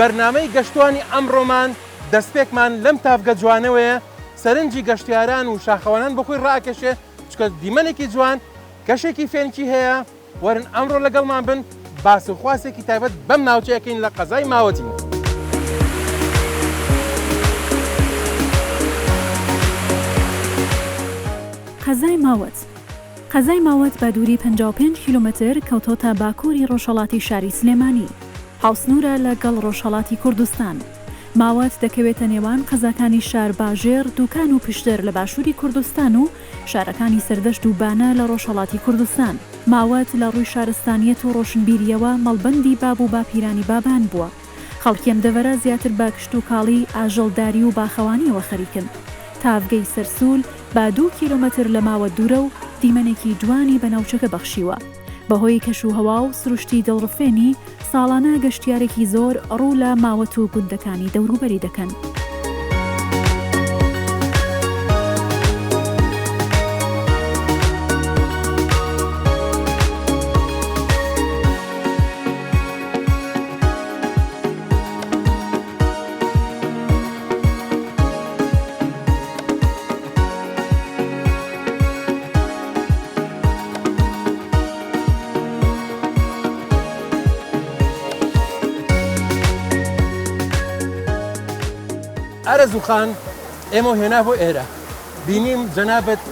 بەرنامەی گەشتوانی ئەمڕۆمان دەستپێکمان لەم تاڤگە جوانەوەیە، سەرنجی گەشتیاران و شاخەوانان بۆ خۆی ڕائەکێشێ، چونکە دیمەنێکی جوان، کەشێکی فێنکی هەیە، وەرن ئەمڕۆ لەگەڵمان بن باس و خواسێکی تایبەت بەم ناوچەیە کەین لە قەزای ماوەتین. قەزای ماوەت قەزای ماوەت بە دووری 55 کیلۆمەتر کەوتۆتە باکووری ڕۆژهەڵاتی شاری سلێمانی. هاوسنوورە لە گەڵ ڕۆژهەڵاتی کوردستان. ماوەت دەکەوێتە نێوان قەزاکانی شارباژێڕ، دوکان و پشدەر لە باشووری کوردستان و شارەکانی سەردەشت و بانە لە ڕۆژهەڵاتی کوردستان. ماوەت لە ڕووی شارستانیەت و ڕۆشنبیرییەوە مەڵبەندی باب و باپیرانی بابان بووە. خەڵکی ئەم دەڤەرە زیاتر بە کشتوکاڵی، ئاژەڵداری و باخەوانییەوە خەریکن. تاڤگەی سەرسوول بە دوو کیلۆمەتر لە ماوەت دوورە و دیمەنێکی جوانی بە ناوچەکە بەخشیوە. بەهۆی کەشوهەوا و سروشتی دڵڕفێنی، ساڵانە گەشتیارێکی زۆر ڕوو لە ماوەت و گوندەکانی دەوروبەری دەکەن. ئارەزوو خان ئێمەو هێنا بۆ ئێرە بینیم جەنابت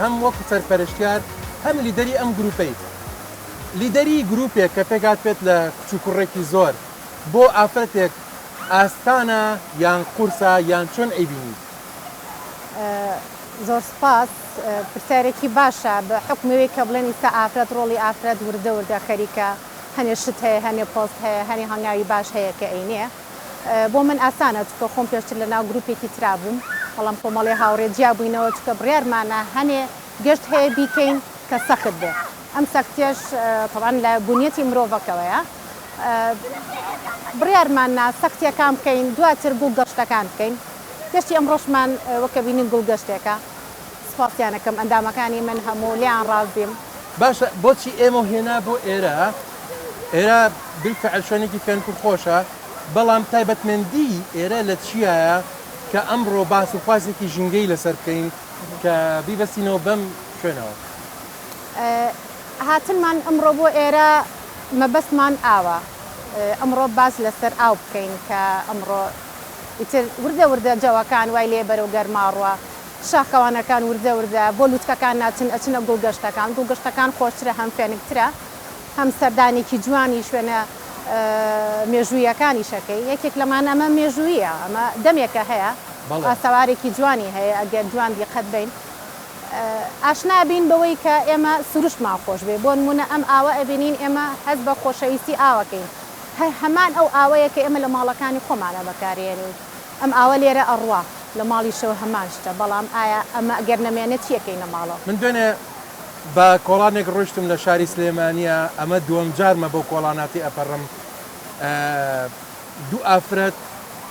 هەم وەکو سەرپەرشتیار هەم لیدەری ئەم گروپەی لیدەری گروپێک کە پێکات بێت لە کچ و کوڕێکی زۆر بۆ ئافرەتێک ئاستانە یان قورسە یان چۆن ئەیبینی؟ زۆر سوپاس پرسیارێکی باشە بە حوکمی ئەوەی کە بڵێن ئیستا ئافرەت ڕۆڵی ئافرەت وردە وردە خەریکە هەنێ شت هەیە هەنێ پۆست هەیە هەنێ هەنگاوی باش هەیە کە ئەینێ بۆ من ئاسانە چونکە خۆم پێشتر لە ناو گروپێکی ترا بووم بەڵام کۆمەڵێ هاوڕێ جیا بووینەوە چونکە بڕیارمانە هەنێ گەشت هەیە بیکەین کە سەخت بێ ئەم سەختیەش تەبعەن لە بونیەتی مرۆڤەکەوەیە بڕیارمان نا سەختیەکان بکەین دواتر گوڵ گەشتەکان بکەین گەشتی ئەمڕۆشمان وەک ئەبینین گوڵ گەشتێکە سوپاسیان ئەکەم ئەندامەکانی من هەموو لێیان ڕازیم. باشە بۆچی ئێمەو هێنا بۆ ئێرە؟ ئێرە بالفعل شوێنێکی فێنک و خۆشە بەڵام تایبەتمەندی ئێرە لە چیایە کە ئەمڕۆ باس و خواسێکی ژینگەی لەسەر بکەین کە بیبەستینەوە بەم شوێنەوە؟ هاتنمان ئەمڕۆ بۆ ئێرە مەبەستمان ئاوە ئەمڕۆ باس لەسەر ئاو بکەین کە ئەمڕۆ ئیتر وردە وردە جەوەکان وای لێ بەرەو گەرما ڕوا، شاخەوانەکان وردە وردە بۆ لوتکەکان ناچن ئەچنە گوڵگەشتەکان، گوڵگەشتەکان خۆشترە هەم فێنکترە هەم سەردانێکی جوانی شوێنە مێژوویەکانیش ئەکەی، یەکێک لەمانە ئەمە مێژووییە ئەمە دەمێکە هەیە ئاسەوارێکی جوانی هەیە ئەگەر جوان دیقەت بەین ئاشنا بین بەوەی کە ئێمە سروشتمان خۆش بێ بۆ نموونە ئەم ئاوە ئەبینین ئێمە هەست بە خۆشەویستی ئاوەکەین هەر هەمان ئەو ئاوەیە کە ئێمە لە ماڵەکانی خۆمانا بەکارێنین ئەم ئاوە لێرە ئەڕوا لە ماڵیشەوە هەمان شتە بەڵام ئایا ئەمە گەر نەمێنێ چی ئەکەینە ماڵەوە؟ من دوێنێ بە کۆڵانێک ڕۆیشتم لە شاری سلێمانیە ئەمە دووەم جارمە بەو کۆڵانە تێئەپەڕم دوو ئافرەت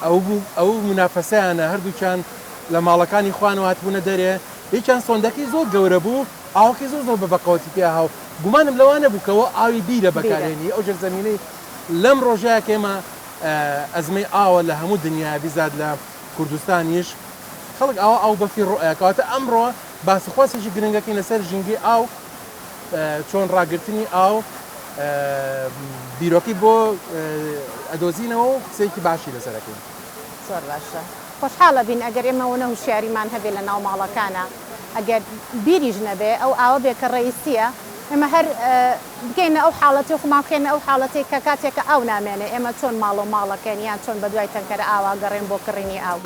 ئەو بوو ئەو مونافەسەیانە هەردووکیان لە ماڵەکانی خۆیانەوە هاتبوونە دەرێ یەکیان سۆندەکەی زۆر گەورە بوو ئاوەکەی زۆر زۆر بە بەقەوەتی پیا هاو گومانم لەوە نەبوو کە وە ئاوی بیرە بەکارهێنی ئەو ژێرزەمینەی لەم ڕۆژەیا کە ئێمە ئەزمەی ئاوە لە هەموو دنیا بیزات لە کوردستانیش خەڵک ئاوا ئاو بەفیڕۆ ئەیا کەواتە ئەمڕۆ باس و خواسێکی گرنگەکەین لەسەر ژینگەی ئاو چۆن ڕاگرتنی ئاو بیرۆکەی بۆ ئەدۆزینەوە و قسەیەکی باشی لەسەر ئەکەین. زۆر باشە خۆشحاڵ ئەبین ئەگەر ئێمە ئەوەنە هوشیاریمان هەبێ لە ناو ماڵەکانا ئەگەر بیریش نەبێ ئەو ئاوە بێ کە ڕەئیسیە ئێمە هەر بگەینە ئەو حاڵەتەی خۆمان بخەینە ئەو حاڵەتەی کە کاتێک کە ئاو نامێنێ ئێمە چۆن ماڵ و ماڵەکەین یان چۆن بەدوای تەنکەرە ئاوا گەڕێن بۆ کڕینی ئاو.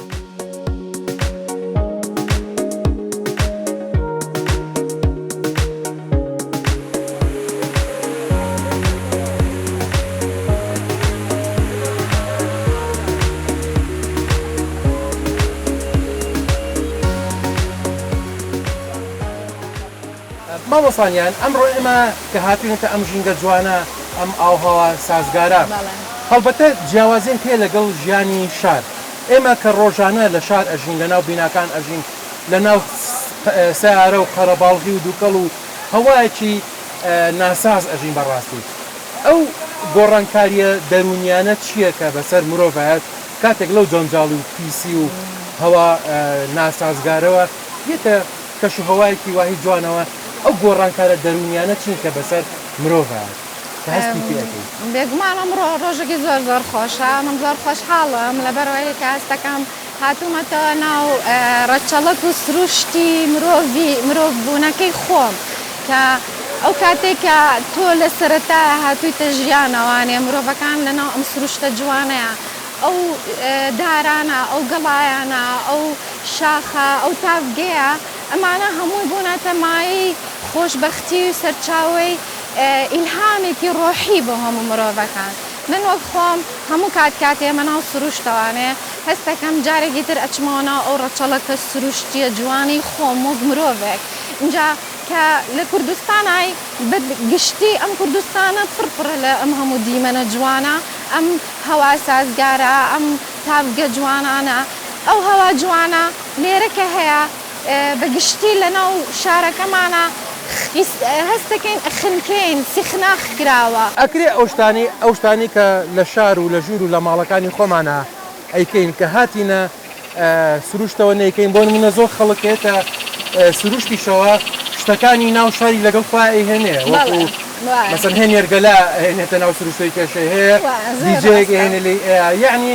مامۆستانیان ئەمڕۆ ئێمە کە هاتوینەتە ئەم ژینگە جوانە ئەم ئاوهەوا سازگارە هەڵبەتە جیاوازیەک هەیە لەگەڵ ژیانی شار ئێمە کە ڕۆژانە لە شار ئەژین لەناو بیناکان ئەژین لەناو سەیارە و قەرەباڵغی و دوکەڵ و هەوایەکی ناساز ئەژین بەڕاستی. ئەو گۆڕانکارییە دەروونیانە چییە کە بەسەر مرۆڤ هات کاتێک لەو جەنجاڵی و پیسی و هەوا ناسازگارەوە یەتە کەش و هەوایەکی واهی جوانەوە، ئەو گۆڕانکارە دەروونیانە چین کە بەسەر مرۆڤ هات کە هەستی پێ ئەکەی؟ بێگومان ئەمڕۆ ڕۆژێکی زۆر زۆر خۆشە، من زۆر خۆشحاڵم لەبەرئەوەی کە هەستەکەم هاتوومەتەوە ناو ڕەچەڵەک و سروشتی مرۆڤی مرۆڤ بوونەکەی خۆم کە ئەو کاتەی کە تۆ لە سەرەتایە هاتوویتە ژیانەوانێ مرۆڤەکان لەناو ئەم سروشتە جوانەیە ئەو دارانە ئەو گەڵایانە ئەو شاخە ئەو تاڤگەیە ئەمانە هەمووی بوونەتە مایەی خۆشبەختی و سەرچاوەی ئیلهامێکی ڕۆحی بۆ هەموو مرۆڤەکان. من وەک خۆم هەموو کات کاتێ ئێمە ناو سروشتەوانێ هەست دەکەم جارێکی تر ئەچمەوە ناو ئەو ڕەچەڵەکە سروشتیە جوانەی خۆم وەک مرۆڤێک ئینجا کە لە کوردستانای بە گشتی ئەم کوردستانە پڕ پڕە لە ئەم هەموو دیمەنە جوانە ئەم هەوا سازگارە ئەم تاڤگە جوانانە ئەو هەوا جوانە لێرە کە هەیە بە گشتی لە ناو شارەکەمانا هەست دەکەین ئەخنکێین، سیخناخ کراوە. ئەکرێ ئەو شتانەی ئەو شتانەی کە لە شار و لە ژوور و لە ماڵەکانی خۆمانا ئەیکەین کە هاتینە سروشتەوە نەیکەین بۆ نمونە زۆر خەڵک هێتە سروشتیشەوە شتەکانی ناو شاری لەگەڵ خۆیا ئەیهێنێ وەکو مەسەن هەیە نێرگەلە ئەهێنێتە ناو سروشتەوەی کێشەی هەیە دیجەیەک ئەهێنێ لێی ئەیا یەعنی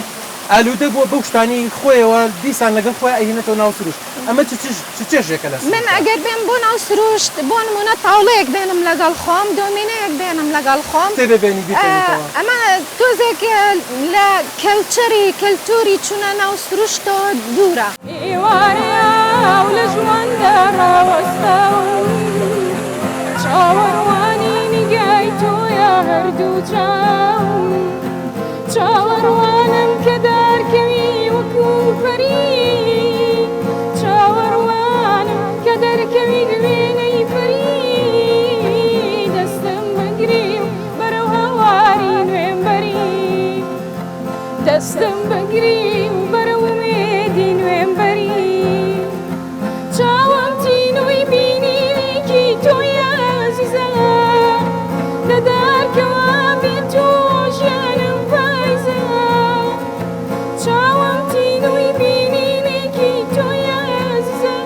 ئالوودە بووە بەو شتانەی خۆیەوە دیسان لەگەڵ خۆیا ئەیهێنێتەوە ناو سروشت ئەمە چ چ چێژێکە لە من سروشتا؟ ئەگەر بێم بۆ ناو سروشت بۆ نموونە تاوڵەیەک بێنم لەگەڵ خۆم دۆمینەیەک بێنم لەگەڵ خۆم کتێبێ بێنی بیخوێنیتەوە. ئەمە تۆزێک لە کەلچەری کەلتووری چوونە ناو سروشتەوە دوورە. ئێوارەیە و لە ژواندا ڕاوەستاوم چاوەڕوانی نیگای تۆیە هەردوو چاوم چاوەڕوانم کە دەرکەوی وەکو پەری چاوەڕوانم کە دەرکەوی وێنەی پەری دەستم بگری و بەرەو هەواری نوێم بەری دەستم بگری و بەرەو ئومێدی نوێم بەری چاوم تینووی بینینێکی تۆی ئازیزە دەدارکەوە بێ تۆ ژیانم پایزە چاوم تینووی بینینێکی تۆی ئازیزە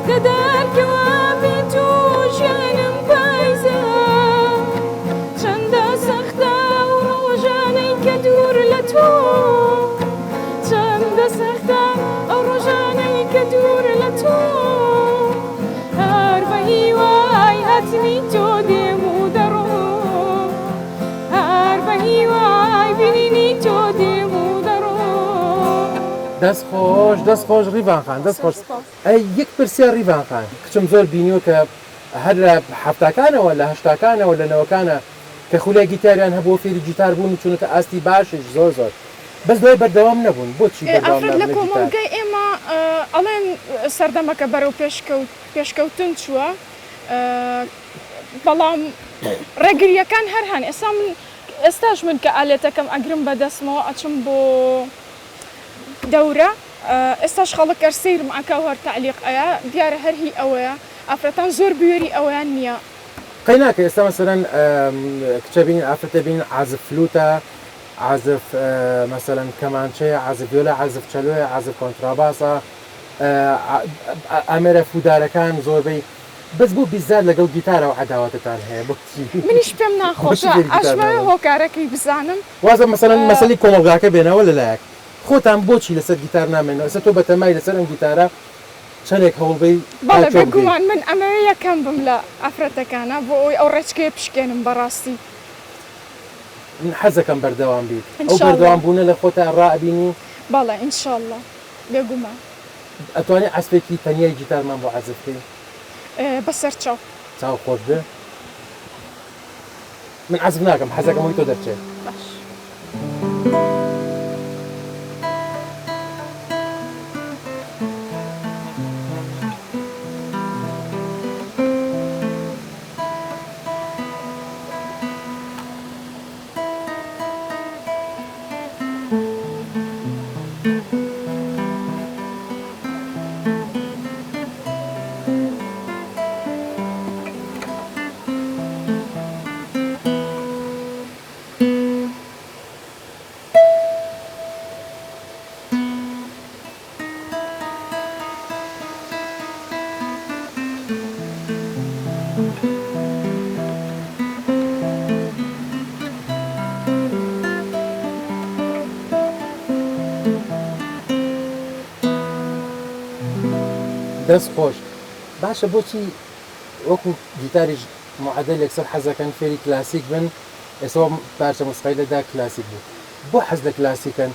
دەدارکەوە بێ تۆ ژیانم پایزە چەندە سەختە ئەو ڕۆژانەی کە دوور لە تۆ چەندە سەختە ئەو ڕۆژانەی کە دوور لە تۆ هەر بە هیوای هاتنی تۆ دێم و دەڕۆم هەر بە هیوای بینینی تۆ دێم و دەڕۆم. دەست خۆش دەست خۆش ڕیڤان خان دەست خۆش ئەی یەک پرسیار ڕیڤان خان کچم زۆر بینیوە کە هەر لە حەفتاکانەوە لە هەشتاکانەوە لە نەوەکانە کە خولیای گیتاریان هەبووە فێری گیتار بوون و چوونەتە ئاستی باشیش زۆر زۆر بەس دوای بەردەوام نەبوون بۆچی بەردەوام ئافرەت لە نابن لە گیتار؟ کۆمەڵگەی ئێمە ئەڵێن سەردەمەکە بەرەو پێشکەوت پێشکەوتن چووە بەڵام ڕێگرییەکان هەر هەن ئێستا من ئێستاش من کە ئالێتەکەم ئەگرم بە دەستمەوە ئەچم بۆ دەورە ئێستاش خەڵک ئەر سەیرم ئەکا و هەر تەعلیق ئەیا دیارە هەر هی ئەوەیە ئافرەتان زۆر بوێری ئەوەیان نییە. قەی ناکە ئێستا مەسەلەن کچە بینین ئافرەتە بینین عازف فلوتە عازف مەسەلەن کەمانچەیە عازف ڤیۆلە عازف چەلۆیە عازف کۆنتراباسە ئامێرە فودارەکان زۆربەی بەس بۆ بیزار لەگەڵ گیتارەوە عەداوەتتان هەیە بۆچی منیش پێم بۆچی ناخۆشە فێری گیتار ئەشمەوێ نابن؟ هۆکارەکەی بزانم. وازە مەسەلەن مەسەلی کۆمەڵگاکە بێنەوە لەلایەک خۆتان بۆچی لەسەر گیتار نامێنەوە ئێستا تۆ بەتەمای لەسەر ئەم گیتارە چەنێک هەوڵ بەی تا بەڵێ کوێ بگەی؟ بێگومان من ئەمەوێ یەکەم بم لە ئافرەتەکانا بۆ ئەوەی ئەو ڕێچکەیە بشکێنم بەڕاستی. من حەزەکەم بەردەوام بیت. ان ئەو شاء اللە. بەردەوام بوونە لە خۆتا ڕائەبینی؟ بەڵێ ان شاء اللە بێگومان. ئەتوانی عەزفێکی تەنیای گیتارمان بۆ عەزف کەی؟ بەسەر چاو. چاو خۆش بێ. من عەزف ناکەم حەزەکەم هۆی تۆ دەرچێ. باش. دەست خۆش. باشە بۆچی وەکو گیتاریش معەدەل یەکسەر حەزەکەن فێری کلاسیک بن ئێستا وەم پارچە مۆسیقای لێدا کلاسیک بوو بۆ حەز لە کلاسیکەن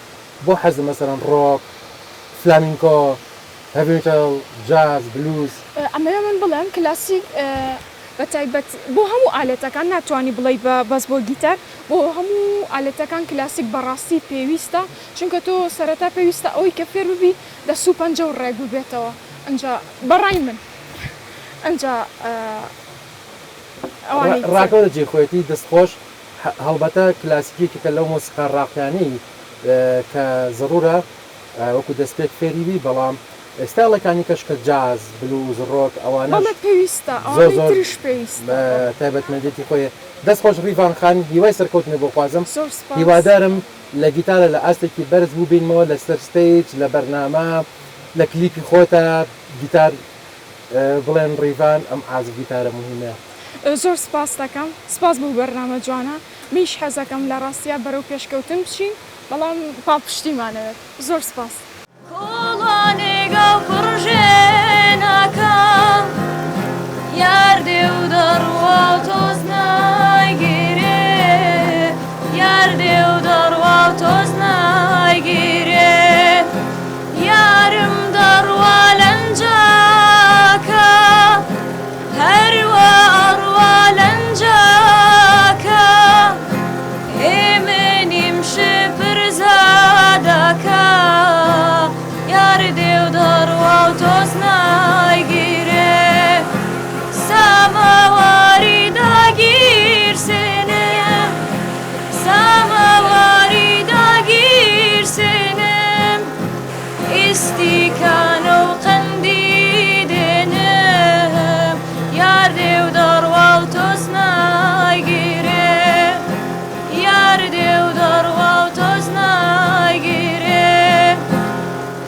بۆ حەز لە مەسەلەن ڕۆک فلامینکۆ heavy metal جاز بلوز. ئەمەوێ من بڵێم کلاسیک بە تایبەت بۆ هەموو ئالەتەکان ناتوانی بڵێی بە بەس بۆ گیتار بۆ هەموو ئالەتەکان کلاسیک بەڕاستی پێویستە چونکە تۆ سەرەتا پێویستە ئەوەی کە فێر ببی دەست و پەنجە و ڕێک ببێتەوە ئەنجا بەڕای من ئەنجا ئەوانەی تر. ڕاکەوە لە جێی خۆیەتی دەست خۆش هەڵبەتە کلاسیک یەکێکە لەو مۆسیقا ڕاقیانەی کە زەڕورە وەکو دەستپێک فێری بی بەڵام ستایڵەکانی کەش کە جاز بلوز ڕۆک ئەوانەش بەڵێ پێویستە زۆر ئەوانەی زۆر تریش پێویستە. تایبەتمەندێتی خۆی دەست خۆش ڕیڤان خان هیوای سەرکەوتنت بۆ خوازم زۆر سپاس. هیوادارم لە گیتارە لە ئاستێکی بەرز ببینمەوە لە سەر stage لە بەرنامە لە کلیپی خۆتا گیتار بڵێن ڕیڤان ئەم عازف گیتارە موهیمەیە. زۆر سپاست دەکەم سپاس بۆ بەرنامە جوانە منیش حەزەکەم لە ڕاستیا بەرەو پێشکەوتن بچین بەڵام پاڵپشتیمان ئەوێت زۆر سپاس. کۆڵانێک ئاو پڕژێ ناکا یار دێ و دەڕوا و تۆز نایگیرێ یار دێ و دەڕوا و تۆز نایگیرێ یارم دەڕوا لەنجاکە هەروا ئەڕوا لەنجاکە هێمنیم شپرزادەکە یار دێ و دەڕوا و تۆز نایگیرێ ساماواری داگیرسێنێ ساماواری داگیرسێنم ئیستیکانە و قەندی دێنم یار دێ و دەڕوا و تۆز نایگیرێ یار دێ و دەڕوا و تۆز نایگیرێ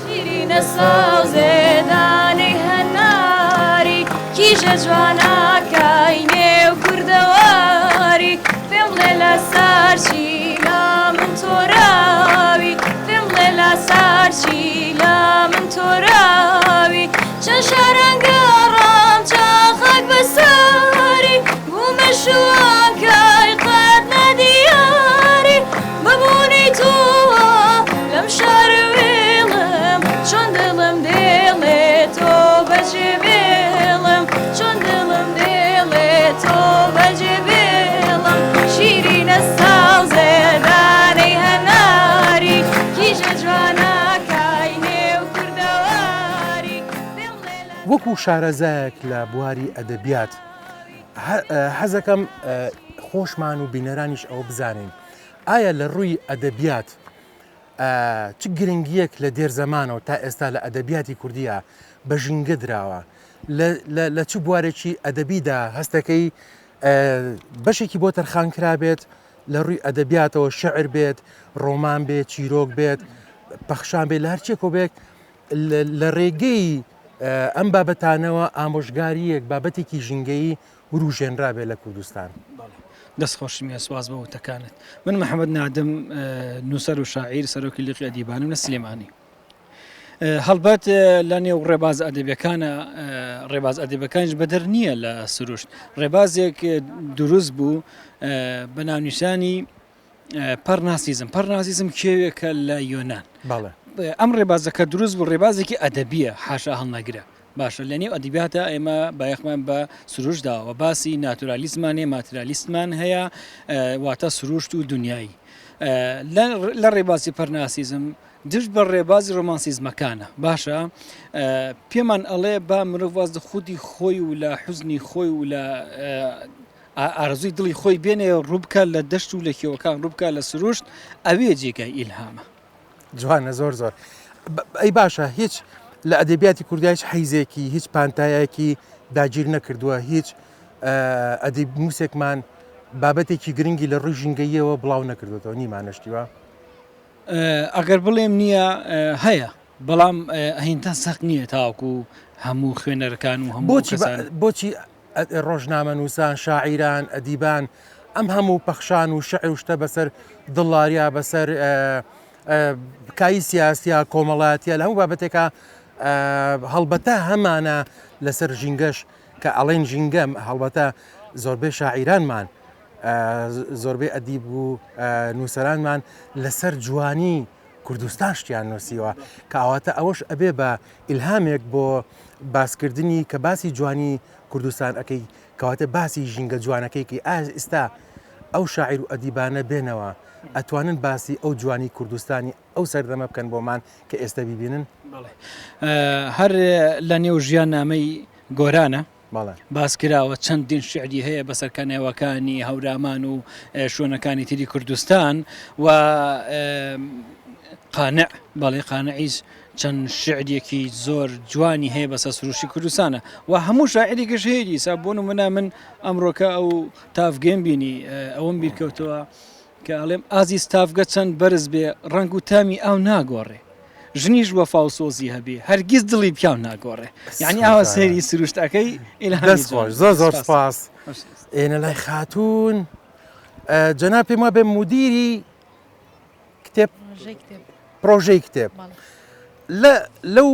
شیرینە سەوزێ دانەی هەناری کیژە جوانەکای نێو کوردەواری پێم بڵێ لەسەر چی لە من تۆراوی پێم بڵێ لەسەر چی لە من تۆراوی چەند شاران گەڕام چەند خاک بەسەری بوومە شوانکای قەت نەدیاری بە بوونی تۆوە لەم شارە وێڵم چۆن دڵم دێڵێ تۆ بەجێ بێڵم چۆن دڵم دێڵێ تۆ بەجێ بێڵم شیرینە ساوزێ دانەی هەناری کیژە جوانەکای نێو کوردەواری پێم بڵێ لە وەکو شارەزایەک لە بواری ئەدەبیات حەزەکەم خۆشمان و بینەرانیش ئەوە بزانین ئایا لە ڕووی ئەدەبیات چ گرنگیەک لە دێر زەمانەوە تا ئێستا لە ئەدەبیاتی کوردیە بە ژینگە دراوە لە چ بوارێکی ئەدەبیدا هەستەکەی بەشێکی بۆ تەرخان کرابێت لە ڕووی ئەدەبیاتەوە شعر بێت ڕۆمان بێت چیرۆک بێت پەخشان بێت لە هەرچێکۆ بێت لە ڕێگەی ئەم بابەتانەوە ئامۆژگارییەک بابەتێکی ژینگەیی وروژێنرابێ لە کوردستان. دەست خۆشم یە سواز بۆ وتەکانت. من محەمەد نادم نووسەر و شاعیر سەرۆکی لیقی ئەدیبانم لە سلێمانی. هەڵبەت لە نێو ڕێباز ئەدەبیەکانە ڕێباز ئەدەبەکانیش بەدەر نییە لە سروشت ڕێبازێک دروست بوو بە ناونیشانی پەرناسیزم پەرناسیزم کێوێکە لە یۆناان ئەم ڕێبازەکە دروست بوو ڕێبازێکی ئەدەبیە حاشا هەڵنەگرە باشە لە نێو ئەدیباتە ئێمە بایەخمان بە سروشت داوە باسی ناتورالیزمان هەیە ماترالیستمان هەیە واتە سروشت و دنیایی لە ڕێبازی پەرناسیزم دژ بە ڕێبازی ڕۆمانسیزمەکانە باشە پێمان ئەڵێ با مرۆڤ واز خودی خۆی و لە حوزنی خۆی و لە ئارەزووی دڵی خۆی بێنێ ڕووبکات لە دەشت و لە کێوەکان ڕووبکات لە سروشت ئەوێ جێگای ئیلهامە. جوانە زۆر زۆر ئەی باشە هیچ لە ئەدەبیاتی کوردیا هیچ حیزێکی هیچ پانتایەکی داگیر نەکردووە هیچ ئەدیب نووسێکمان بابەتێکی گرنگی لە ڕووی ژینگەییەوە بڵاو نەکردوێتەوە نیمانەشتیوە ئەگەر بڵێم نییە هەیە بەڵام ئەهینتا سەخت نییە تاوەکو هەموو خوێنەرەکان و هەموو بۆچی بۆچی ڕۆژنامەنووسان، شاعیران، ئەدیبان ئەم هەموو پەخشان و شعر و شتە بەسەر دڵاریا بەسەر کایی سیاسیا کۆمەڵاتیە لە هەموو بابەتێکا. هەڵبەتە هەمانە لەسەر ژینگەش کە ئەڵێن ژینگە هەڵبەتە زۆربەی شاعیرانمان زۆربەی ئەدیب و نووسەرانمان لەسەر جوانی کوردستان شتیان نووسیوە کە ئاواتە ئەوەش ئەبێ بە ئیلهامێک بۆ باسکردنی کە باسی جوانی کوردستان ئەەکەی کەواتە باسی ژینگە جوانەکەی کەی ئایا ئیستا ئەو شاعیر و ئەدیبانە بێنەوە ئەتوانن باسی ئەو جوانی کوردستانی ئەو سەردەمە بکەن بۆمان کە ئێستا بیبینن؟ بەڵێ هەر لە نێو ژیاننامەی گۆرانە بەڵێ. باس کراوە چەندین شعری هەیە بەسەر کەنێوەکانی هەورامان و شوێنەکانی تری کوردستان و قانع بەڵێ قانعیش چەند شعرێکی زۆر جوانی هەیە بەسەر سروشتی کوردستانە و هەموو شاعرێکیش هەیە دیسا بۆ نمونە من ئەمڕۆکە ئەو تاڤگەم بینی ئەوەم بیرکەوتەوە کە ئەڵێم ئازیز تاڤگە چەند بەرز بێ ڕەنگ و تامی ئاو ناگۆڕێ ژنیش وەفا و سۆزی هەبێ هەرگیز دڵی پیاو ناگۆڕێ یعنی ئاوا سەیری سروشتەکەی ئیلهامی دەست خۆش جوان. زۆر زۆر سپاس. سپاس ئێنە لای خاتوون جەناب پێم وابێ مدیری کتێب پرۆژەی کتێب لە لەو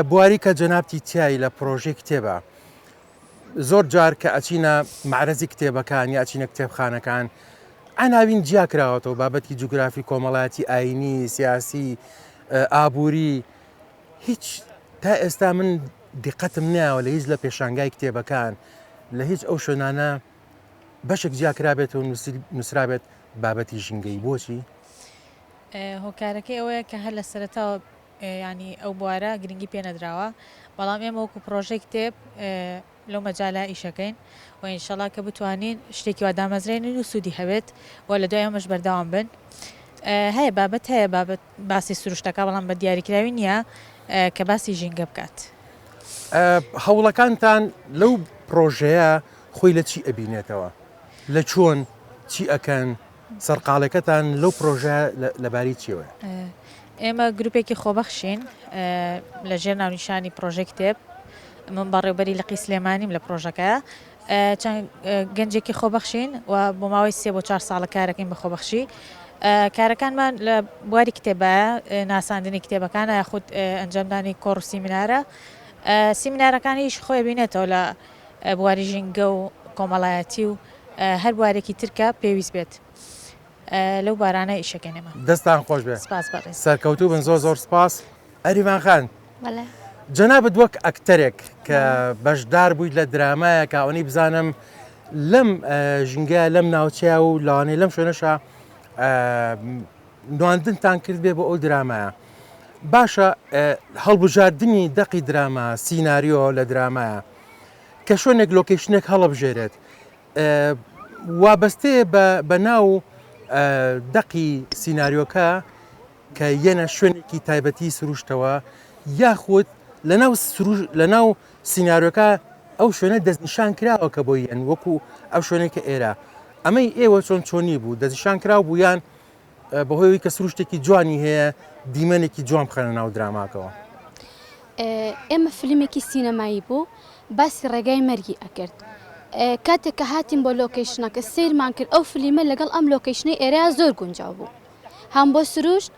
بواری کە جەنابتی تایی لە پرۆژەی کتێبە زۆر جار کە ئەچینە معرەزی کتێبەکان یا ئەچینە کتێبخانەکان ئەناوین جیا کراوەتەوە بابەتی جوگرافی کۆمەڵایەتی ئاینی سیاسی ئابووری هیچ تا ئێستا من دیقەتم ناوە لە هیچ لە پێشانگای کتێبەکان لە هیچ ئەو شوێنانە بەشێک جیا کرابێت و نووسرابێت بابەتی ژینگەیی بۆچی؟ هۆکارەکەی ئەوەیە کە هەر لە سەرەتاوە یانی ئەو بوارە گرنگی پێ نەدراوە، بەڵام ئێمە وەکو پڕۆژەی کتێب لەو مەجالە ئیشەکەین و ئینشەڵا کە بتوانین شتێکی وا دامەزرێنین و سوودی هەبێت و لە دوای ئەمەش بەردەوام بن. هەیە بابەت هەیە بابەت باسی سروشتەکە بەڵام بە دیاریکراوی نییە کە باسی ژینگە بکات. هەوڵەکانتان لەو پڕۆژەیە خۆی لە چی ئەبینێتەوە؟ لە چۆن چی ئەکەن؟ سەرقاڵێکەتان لەو پرۆژە لەباری چیەوەیە؟ ئێمە گروپێکی خۆبەخشین لە ژێر ناونیشانی پرۆژەی کتێب، من بەڕێوبەری لقی سلێمانیم لە پرۆژەکە، چەند گەنجێکی خۆبەخشین و بۆ ماوەی سێ بۆ چوار ساڵە کارەکەین بە خۆبەخشی. کارەکانمان لە بواری کتێبایە، ناساندنی کتێبەکانە یاخود ئەنجامدانی کۆڕ و سیمینارە. سیمینارەکانیش خۆی ئەبینێتەوە لە بواری ژینگە و کۆمەڵایەتی و هەر بوارێکی تر کە پێویست بێت لەو بارانە ئیشەکەین ئێمە. دەستتان خۆش بێ سپاس بەڕێز. سەرکەوتوو بن زۆر زۆر سپاس. ئەریڤان خان بەڵێ. جەنابت وەک ئەکتەرێک کە بەشدار بوویت لە درامایەکا ئەوەنەی بزانم لەم ژینگە لەم ناوچەیە و لەوانەیە لەم شوێنەشا نواندنتان کرد بێ بۆ ئەو درامایە باشە هەڵبژاردنی دەقی دراما سیناریۆ لە درامایە کە شوێنێک لۆکەیشنێک هەڵبژێرێت وابەستەیە بە ناو دەقی سیناریۆکە کە یەنە شوێنێکی تایبەتی سروشتەوە یاخود لەناو لەناو سیناریۆکە ئەو شوێنە دەستنیشان کراوە کە بۆی یەن وەکو ئەو شوێنێک کە ئێرە ئەمەی ئێوە چۆن چۆنی بوو دەستنیشان کراو بوو یان بەهۆی ئەوەی کە سروشتێکی جوانی هەیە دیمەنێکی جوان بخەنە ناو دراماکەوە. ئێمە فلیمێکی سینەمایی بوو باسی ڕێگای مەرگی ئەکرد کاتێک کە هاتین بۆ لۆکەیشنەکە سەیرمان کرد ئەو فلیمە لەگەڵ ئەم لۆکەیشنەی ئێرە زۆر گونجاو بوو هەم بۆ سروشت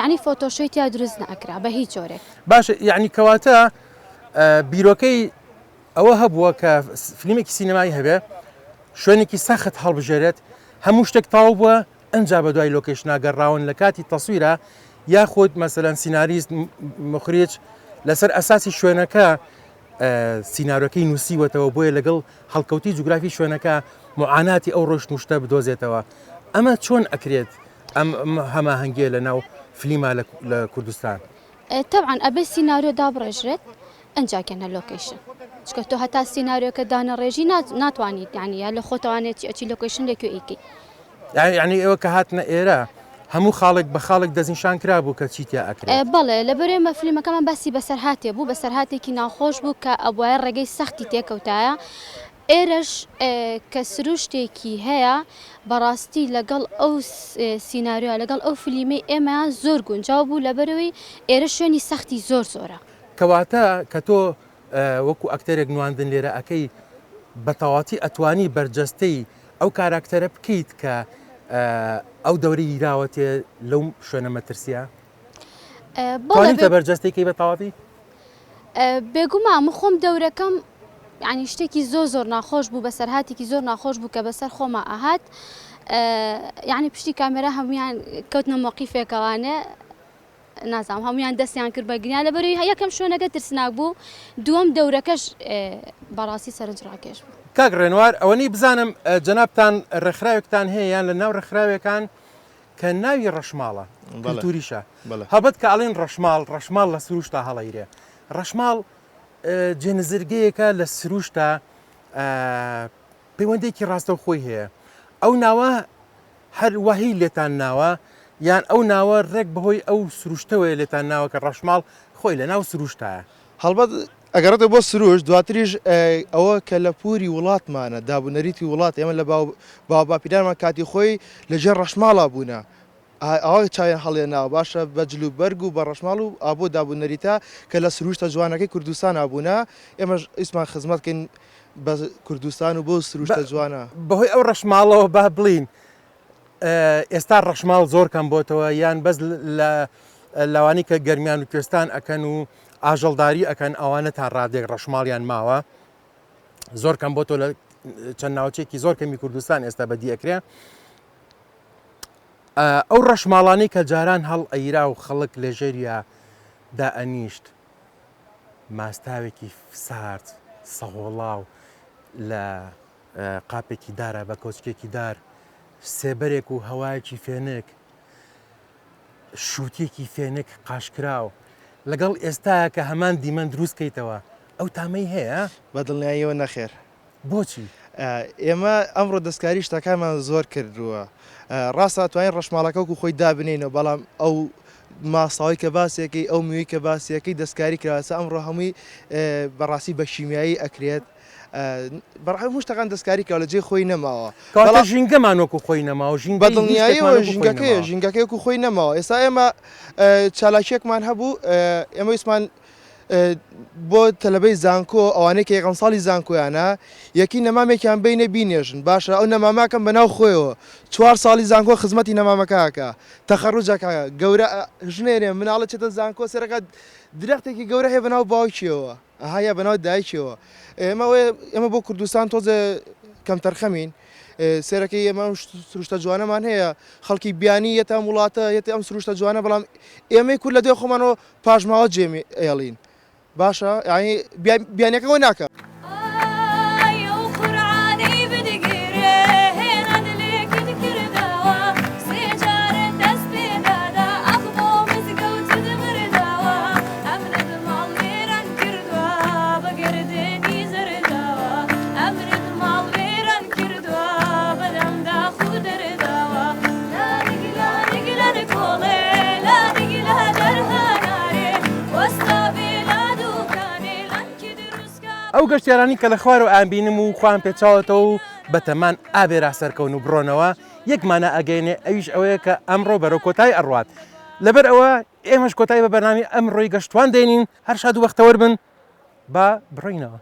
یعنی فۆتۆشۆی تیا دروست نەئەکرا بە هیچ جۆرێک. باشە یعنی کەواتە بیرۆکەی ئەوە هەبووە کە فلیمێکی سینەمایی هەبێ شوێنێکی سەخت هەڵبژێرێت هەموو شتێک تەواو بووە ئەنجا بەدوای لۆکەیشنا گەڕاون لە کاتی تەسویرا یاخود مەسەلەن سیناریست مخریج لەسەر ئەساسی شوێنەکە سیناریۆکەی نووسیوەتەوە بۆیە لەگەڵ هەڵکەوتی جوگرافی شوێنەکە معاناتی ئەو ڕۆشت و شتە بدۆزێتەوە ئەمە چۆن ئەکرێت ئەم هەماهەنگیە لە ناو فلیما لە کوردستان؟ تەبعەن ئەبێ سیناریۆ دابڕێژرێت ئەنجا گەنە لۆکەیشن چونکە تۆ هەتا سیناریۆکە دانەڕێژی ناتوانیت یعنی یا لە خۆتەوانێت چی ئەچی لۆکەیشن لە کوێ ئەیکەی. یعنی ئێوە کە هاتنە ئێرە هەموو خاڵێک بە خاڵێک دەستنیشان کرابوو کە چی تیا ئەکرێت؟ بەڵێ لەبەر ئێمە فیلمەکەمان باسی بەسەرهاتێ بوو بەسەرهاتێکی ناخۆش بوو کە ئەبوایە ڕێگەی سەختی تێکەوتایە ئێرەش کە سروشتێکی هەیە بەڕاستی لەگەڵ ئەو سیناریۆ لەگەڵ ئەو فلیمەی ئێمە زۆر گونجاو بوو لەبەرەوەی ئێرە شوێنی سەختی زۆر زۆرە. کەواتە کە تۆ وەکو ئەکتەرێک نواندن لێرە ئەکەی بە تەواتی ئەتوانی بەرجەستەی ئەو کاراکتەرە بکەیت کە ئەو دەورەی گیراوەتێ لەو شوێنە مەترسیە؟ توانیتە بەرجەستەی کەی بە تەواتی؟ بێگومان من خۆم دەورەکەم یعنی شتێکی زۆر زۆر ناخۆش بوو بەسەرهاتێکی زۆر ناخۆش بوو کە بەسەر خۆما ئەهات یعنی پشتی کامێرا هەمویان کەوتنە مۆقیفێکەوانێ نازانم هەمویان دەستیان کرد بە گریان لەبەرەوەی یەکەم شوێنەکە ترسناک بوو دووەم دەورەکەش بەڕاستی سەرنج ڕاکێش بوو. کاک ڕێنوار ئەوەنەی بزانم جەنابتان ڕێکخراوێکتان هەیە یان لە ناو ڕێکخراوێکان کە ناوی ڕەشماڵە کلتوریشە هەڵبەت کە ئەڵێن ڕەشماڵ ڕەشماڵ لە سروشتا هەڵەیرێ ڕەشماڵ جێ نزرگەیەکە لە سروشتا پەیوەندێکی ڕاستەوخۆی هەیە ئەو ناوە هەر وەهی لێتان ناوە یان ئەو ناوە ڕێک بەهۆی ئەو سروشتەوەیە لێتان ناوە کە ڕەشماڵ خۆی لە ناو سروشتایە؟ هەڵبەت ئەگەڕێتەوە بۆ سروشت، دواتریش ئەوە کەلەپووری وڵاتمانە، دابونەریتی وڵاتە، ئێمە لە باو باوباپیرانمان کاتی خۆی لە ژێر ڕەشماڵا بوونە، ئاوا چاویان هەڵێناوە، باشە بە جلوبەرگ و بە ڕەشماڵ و ئا بۆ دابونەریتە کە لە سروشتە جوانەکەی کوردستانا بوونە، ئێمەش ویستمان خزمەت کەین بە کوردستان و بەو سروشتە جوانە. بەهۆی ئەو ڕەشماڵەوە با بڵێین ئێستا ڕەشماڵ زۆر کەم بۆتەوە یان بەس لە لەوانی کە گەرمیان و کوێستان ئەکەن و ئاژەڵداری ئەکەن ئەوانە تا ڕادێک ڕەشماڵیان ماوە زۆر کەم بۆتەوە لە چەند ناوچێکی زۆر کەمی کوردستان ئێستا بەدی ئەکرێ ئەو ڕەشماڵانەی کە جاران هەڵ ئەیرا و خەڵک لەژێریا دائەنیشت ماستاوێکی سارد سەهۆڵاو لە قاپێکی دارا بە کۆچکێکی دار سێبەرێک و هەوایەکی فێنک شووتیەکی فێنک قاشکراو لەگەڵ ئێستایا کە هەمان دیمەن دروست کەیتەوە ئەو تامەی هەیە؟ بە دڵنیاییەوە نەخێر. بۆچی؟ ئێمە ئەمڕۆ دەستکاری شتەکانمان زۆر کردووە. ڕاستە ئەتوانین ڕەشماڵەکە وەکو خۆی دابنێینەوە بەڵام ئەو ماساوەی کە باسیەکەی ئەو میوەی کە باسیەکەی دەستکاری کراوە ئێستا ئەمڕۆ هەمووی بەڕاستی بە شیمیایی ئەکرێت بەڕ هەموو شتەکان دەستکاری کراوە لە جێی خۆی نەماوە. کەواتە بەڵام ژینگەمان وەکو خۆی نەماوە ژینگەی هیچ شتێکمان بەدڵنیاییەوە وەکو خۆی ژینگەکەیە نەماوە. ژینگەکەی وەکو خۆی نەماوە ئێستا ئێمە چالاکیەکمان هەبوو ئێمە ویستمان بۆ تەلەبەی زانکۆ ئەوانەی کە یەکەم ساڵی زانکۆیانە یەکی نەمامێکیان بینە بینێژن باشە ئەو نەماماکەم بەناو خۆیەوە چوار ساڵی زانکۆ خزمەتی نەمامەکە ئەکا تەخەڕوجەکە گەورە ژنێرێ مناڵە چێتە زانکۆ سەرەکە درەختێکی گەورە هەیە بەناو باوکیەوە ئەها یا بەناو دایکیەوە ئێمە ئێمە بۆ کوردستان تۆزێ کەمتەرخەمین سێرەکەی ئێمە ئەم سروشتە جوانەمان هەیە خەڵکی بیانی یەتە ئەم وڵاتە یەتە ئەم سروشتە جوانە بەڵام ئێمەی کورد لە دوای خۆمانەوە پاشماوە جێ ئێڵین باشە یانی بیانیەکە ئەوە ناکا. ئای ئەو قورعانەی بدگرێ هێنان لێکت کردەوە سێ جارت دەست پێ دادا ئاخ بۆ مزگەوتت بردەوە ئەمنت ماڵ وێران کردوە بە گەردنی زەردەوە ئەمنت ماڵ وێران کردوە بە دەم داخ و دەردەوە لانک لانک لەنکۆڵێ لانک لە دەرهەنارێ وەستا بێ لە دوکانێ لانکی دروست کا. ئەو گەشتیارانەی کە لە خوارەوە ئەیانبینم و خۆیان پێچاوەتەوە و بەتەمان ئابێرا سەرکەون و بڕۆنەوە یەک مانا ئەگەیەنێ ئەویش ئەوەیە کە ئەمڕۆ بەرەو کۆتایی ئەڕوات لەبەر ئەوە ئێمەش کۆتایی بە بەرنامەی ئەمڕۆی گەشتوان دێنین هەر شاد و بەختەوەر بن با بڕۆینەوە.